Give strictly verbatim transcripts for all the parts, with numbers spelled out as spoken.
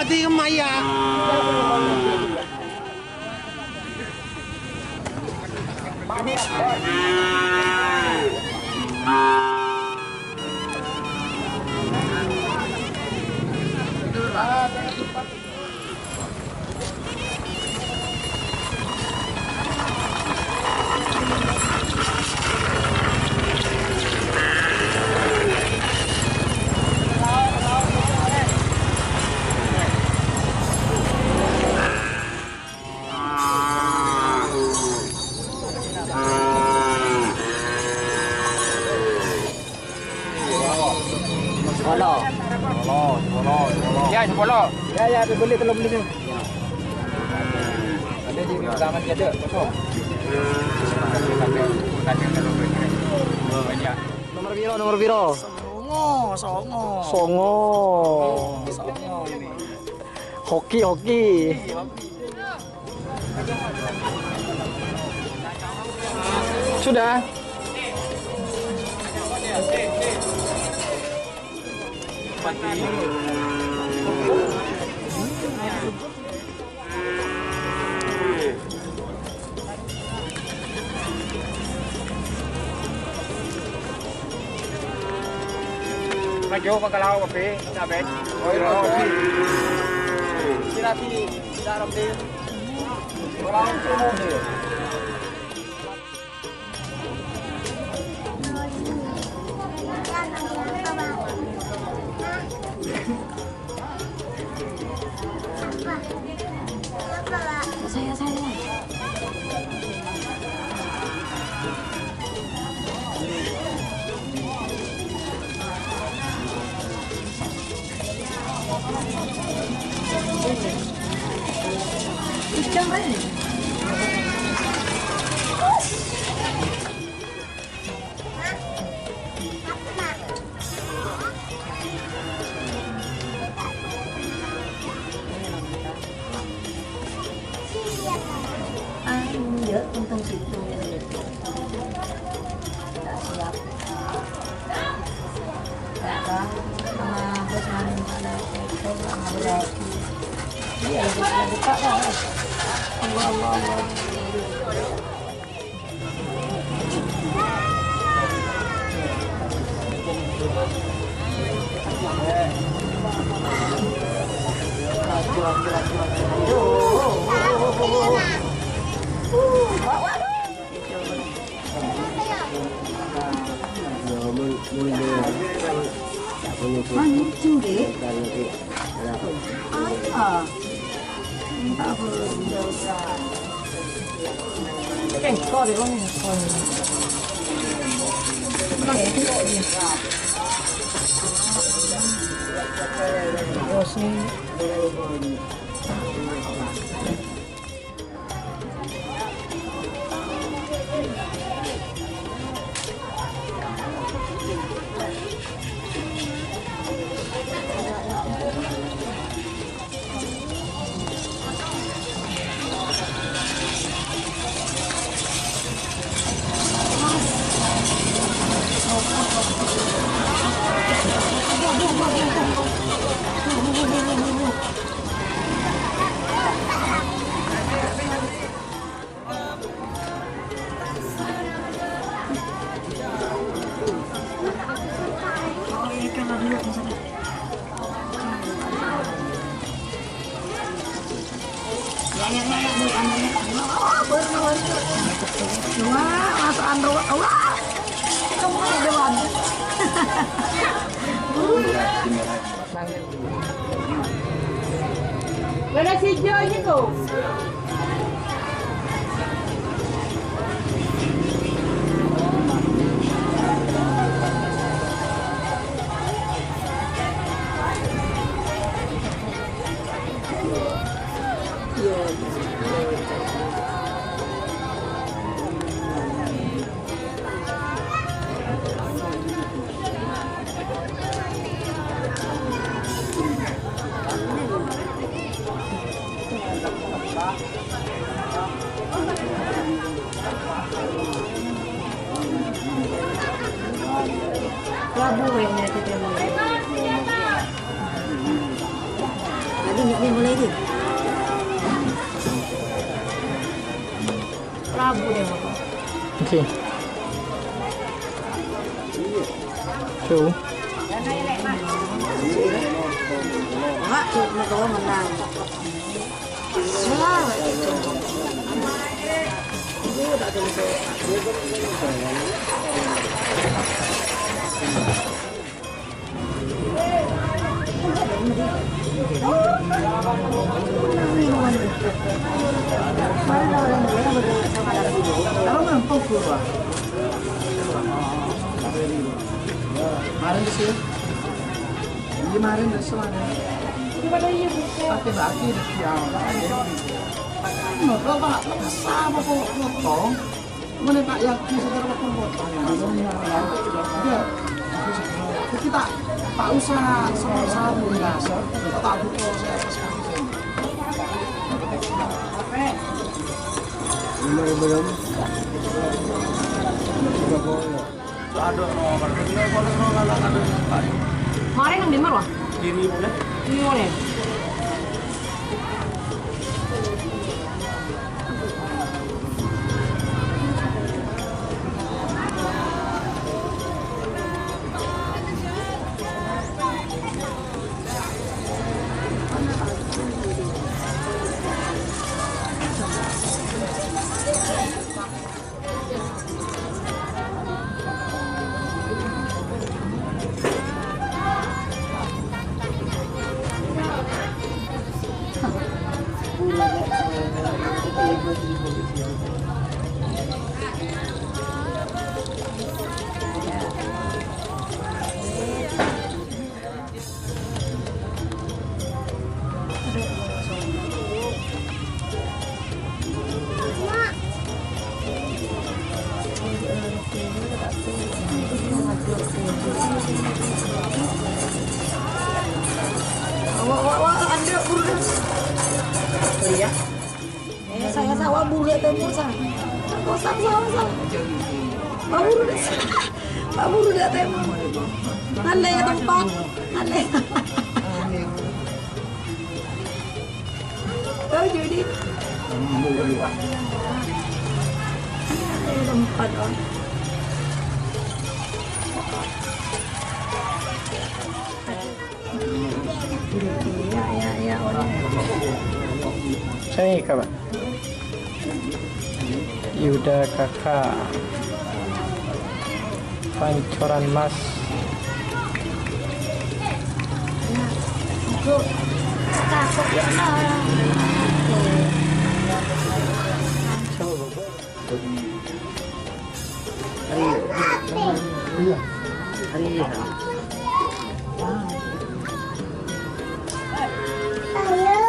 Di Maya. Sepuluh. Sepuluh, sepuluh, sepuluh. Ya, sepuluh. Ya, ya, beli, telur beli sih. Ada di tangan dia ada, kosong. Banyak. Nomor piro, nomor piro? Songo, songo. Songo. Songo. Hoki, hoki. Sudah. Maju, pangkalawa, kopi, sabet. Oh, iya, kopi. Sirati, sirati. Saya, saya. Ah, iya, untung situ. Nggak siap. Datang sama bos, mana ada itu, sama berarti. Iya, buka, buka, Kak. Allah, Allah, Allah. Mancing, Dek. Apa? Minta apa? Cengkol, Dek, Bang. Terus nih. Wah, masakan ro-, wah. Kamu ada, Wan. Mana si Jo itu? Labu kayaknya kita mau. Tadi nggak Mulai deh. Rabu deh, Bapa'. Oke. Tuh. Mak, cuma tahu menang. Wah, itu. Itu tak ada. Kemarin sih. Iya, kemarin sih, kemarin. Pakai baki, ya. Anu, Bapak, sama kok potong. Mana Pak Yaki sekarang potong? Iya. Kita tak usah sama-sama biasa. Kita tak butuh saya pas. Lima ribu gram. Tiga puluh. Marè neng dimma, Wan? Di Riwo, lè. Di Riwo, lè. Wah, wah, wah, ada burung. Iya. Eh, saya sawah burung temur, sa. Kosong sawah, sa. Pak burung, sa. Pak burung temur. Aneh tempat. Aneh. Tahu, Judi? Aneh tempat, oh. Iya, iya, iya, oh, iya. Saya, Kak. Yuda Kakak. Pancoran Mas. Cakep ya, nah. Iya. Iya. Ayo,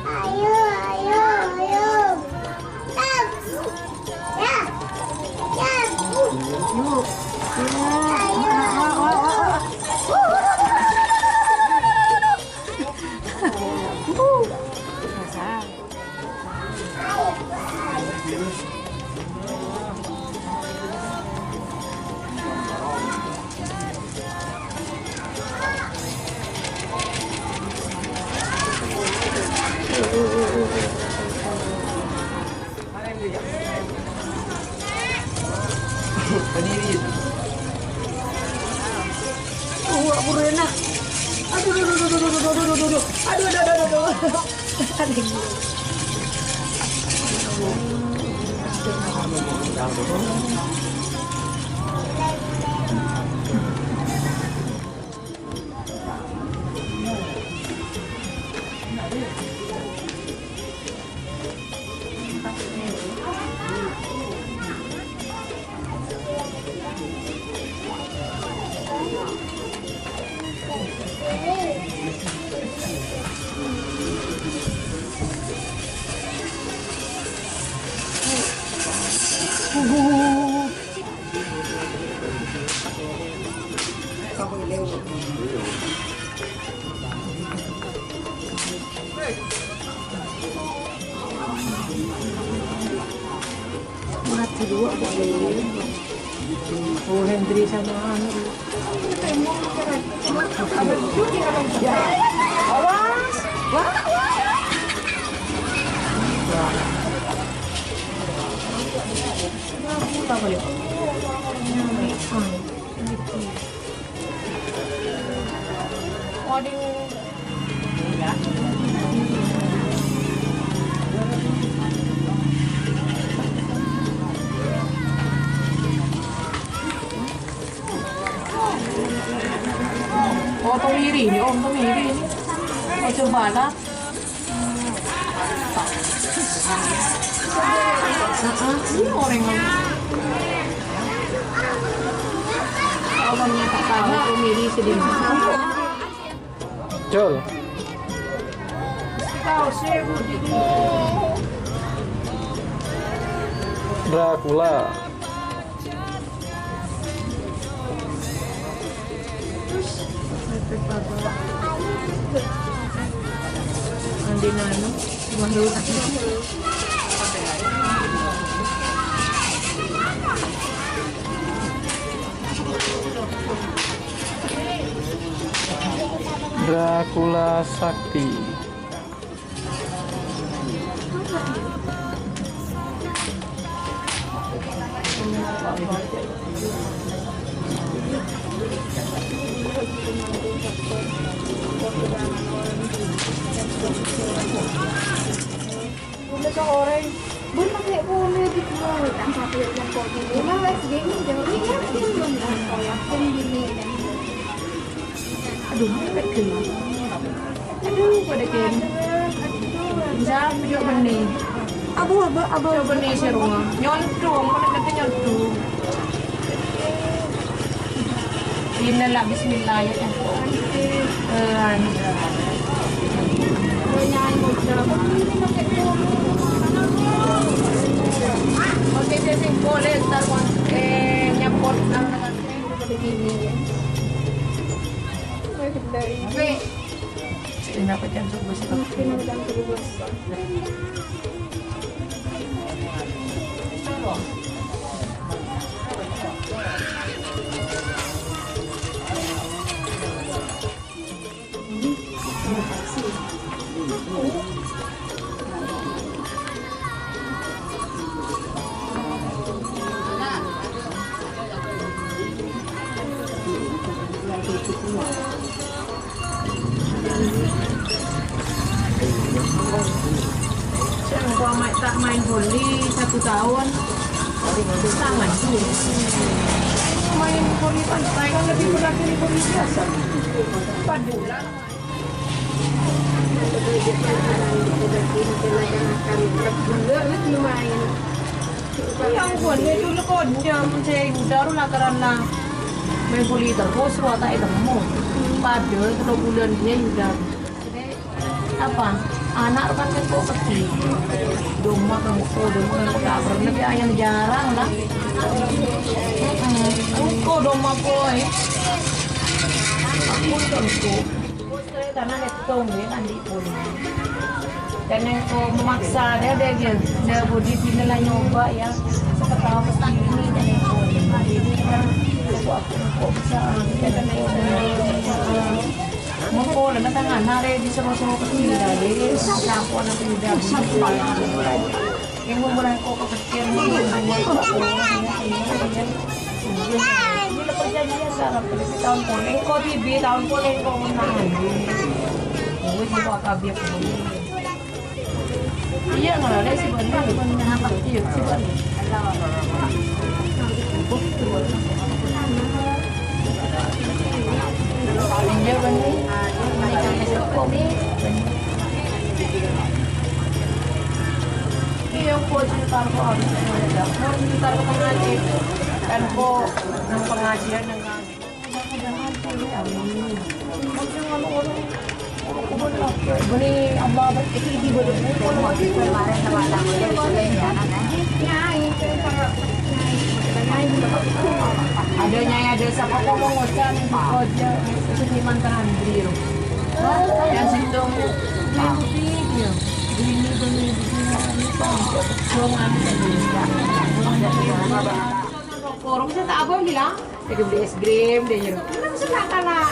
ayo, ayo, ayo. Ya. Ya. Ayo. Wah, burena. Aduh, aduh, aduh. Aduh, aduh, aduh, aduh. Aduh. Mati dua kok. Oh, Hendri sama anu. Awas. Waduh. Oh, tomiri ini, Om, tomiri ini. Ojo bala. Heeh, ini orèng. Abangnya tak tahu, tomiri sedih. Jol. Dracula. Andin anu, Mahrul. Dracula Sakti. Pula ka orèng, "Bun, makè pole di pulo, tang satu yang kau di rumah, wes gini, jauh ini, kan, belum, kan, kau yakin gini, kan." Aduh, mepet gini. Aduh, pada gini. Bisa, bisa benne. Abu, abu, abu. Coba benne sè rowa. Nyonto, mana kata nyonto. Innalillah, bismillah, ya kan. Eh, oke, sing, sing, boleh, ntar, eh, nyapot, nang, nang, ini. Wih. Kenapa jam sebelas? Kenapa jam sebelas? Sengko' ma-, ta' maèn voli satu taon. Tangan. Maèn voli pantai kan lebih berat dari voli biasa. Empat bulan. Empat bulan, lumayan. Ya ampon, itu lho konyol, mon sè Yuda ro lakaran la maèn voli terros, ro ta' ètemmo. Padahal tello bulân dhiyâ Yuda. Apa? Ana' ro kan sengko' pèdhi. Dâ' emma kan, oh, dâ' emma kan ta' pernah, tapi ayam jarang la. Heeh. Engko' dâ' emma pole. Aku itu engko'. Tana lettong, ya, kan, di pun. Dan yang ko memaksa, dia, dia, dia, dia budi bina lah nyoba, ya. Siapa tahu pasti ini, dan yang ko ini, kan, aku, aku, kok bisa, ah, dia, dan yang ko ini, ah. Mengko, lana tangan, nare di sero-sero kecil, dari sapo anak muda. Yang memulai kok kepikir, ini perjanjian sareng, taon pon, engko' dhibi', taon pon, engko' menang. Wis, engko' akabir. Iya, ngarana si Bani. Iya, si Bani. Iya, Bani. Iya, kok cerita apa? Cerita ke pengajian. Dan kok nang pengajian nang Bani Allah berkati di bodo. Ada nyai, ada siapa kok mau ngocak, ngocak, itu di mantan Andri, loh. Yang situ, yang putih, dia. Ini, ini, ini, ini, ini, ini, ini, ini, ini, ini, ini, ini, Korong saya tak abang bilang, saya beli es krim, dia nyuruh. Kenapa saya tak kalah?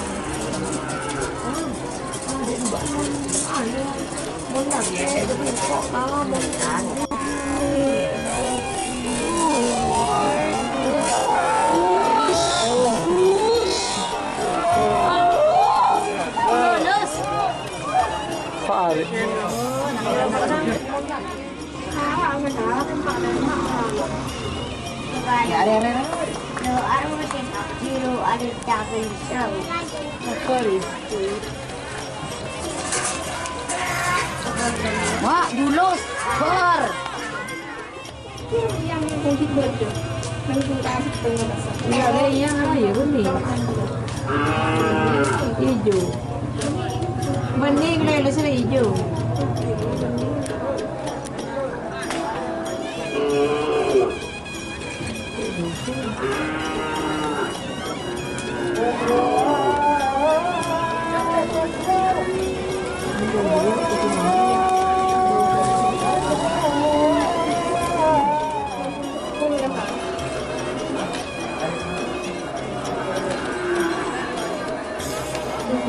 Pare. Wah, bulus, bar. Iya, iya, iya, bening. Ijo. Bening, lele, seri ijo.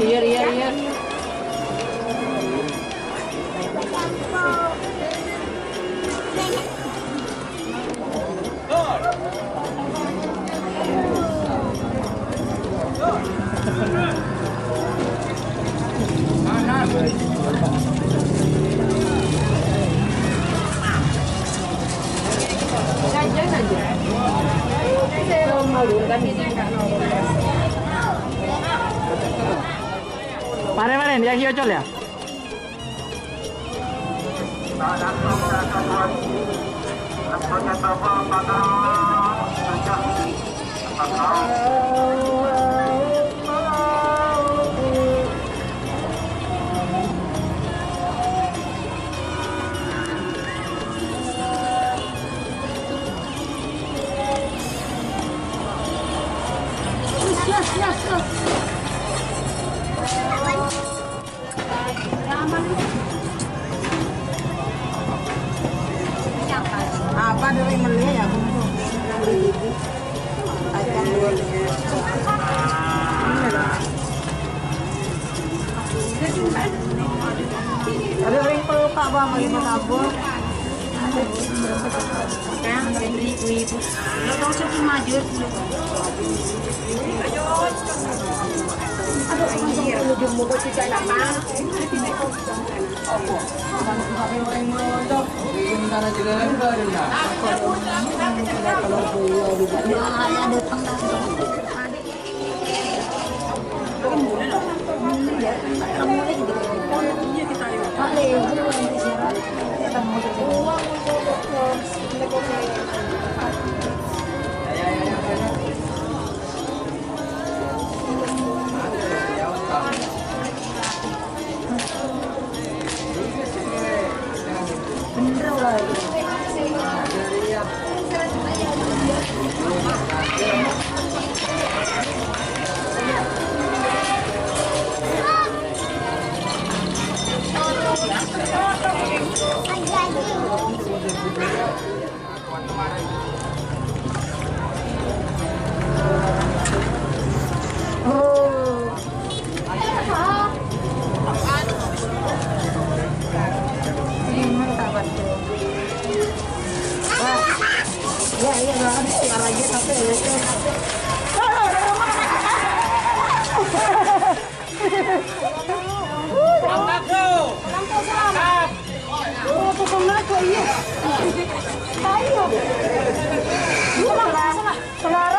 Iya, iya, iya. Maren, maren, ya, Ki Ocol, ya. Ada orang pelupa, Bang, lagi mau kabur. Kan, jadi ibu-ibu. Lo tau siapa maju? Aduh, anjir. Ujung muka kita enak banget. Wah, ya, datang dah.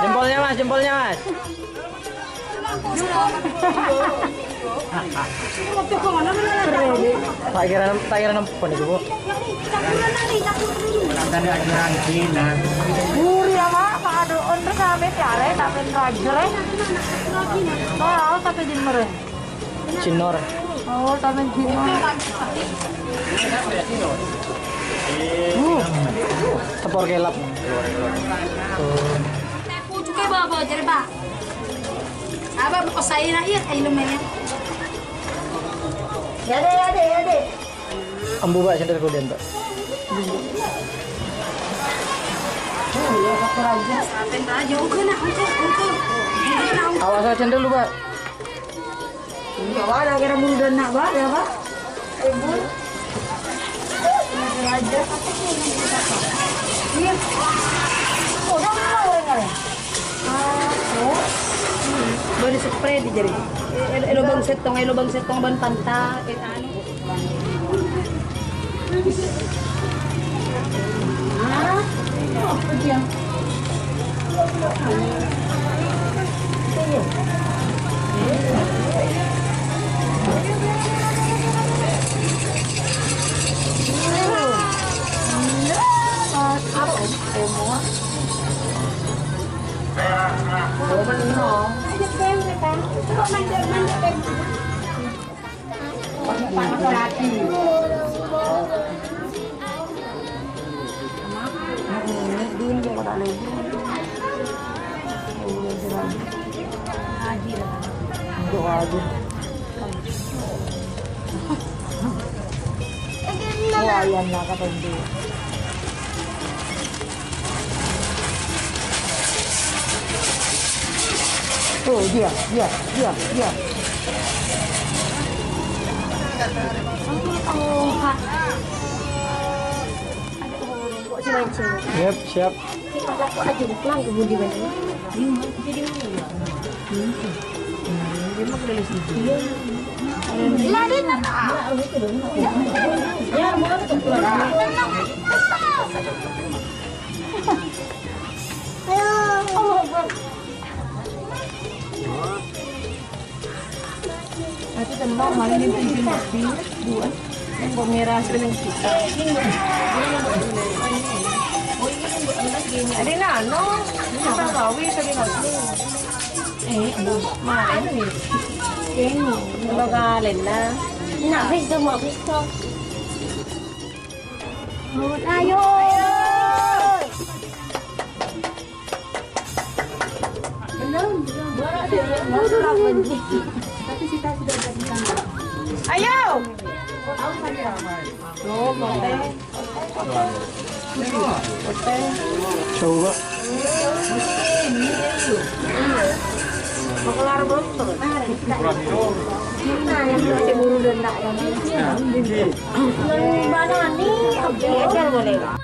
Jempolnya, Mas, jempolnya, Mas. Tak kira, tak kira nempo nih, Bu. Buri apa? Aduh, on terus sampai tiare, tapi raja, eh. Tahu, tapi di mere. Sinor. Oh, sampe gini. Hmm. Tepor kelap. Pucuke bawa-bawa jere, Pak. Apa mau saya nak iya kayak lumayan. Ya deh, ya deh, ya deh. Ambu, Pak, sendal kulian, Pak. Sampai aja, udah nak, udah, udah. Udah nak, udah. Awas aja dulu, Pak. Enggak ada, kira bulu dan nak, Pak, ya, Pak? Ibu. Aja. Iya. Udah, udah, udah, udah. Ah, oh. Body spray di jari. Eh, eh, lobang setong, eh, lobang setong ban pantai, eh, anu. Wah, ayan lah, kata dia. Oh, dia, dia, dia, dia. Yep, siap. Aku tenang, malah nyimpen di mobil, dua. Yang kok merah, sering kita. Ada nano, kita kawin, tadi nano. Eh, aduh, mana ini? Ini, kalau kalian lah. Nak, bisa, mau bisa. Ayo. Belum, belum. Tapi kita sudah jadi. Ayo. Tuh, kote. Kote. Coba. Mau keluar belum? Nah, yang saya buru dan nak yang mana nih? Oke, boleh.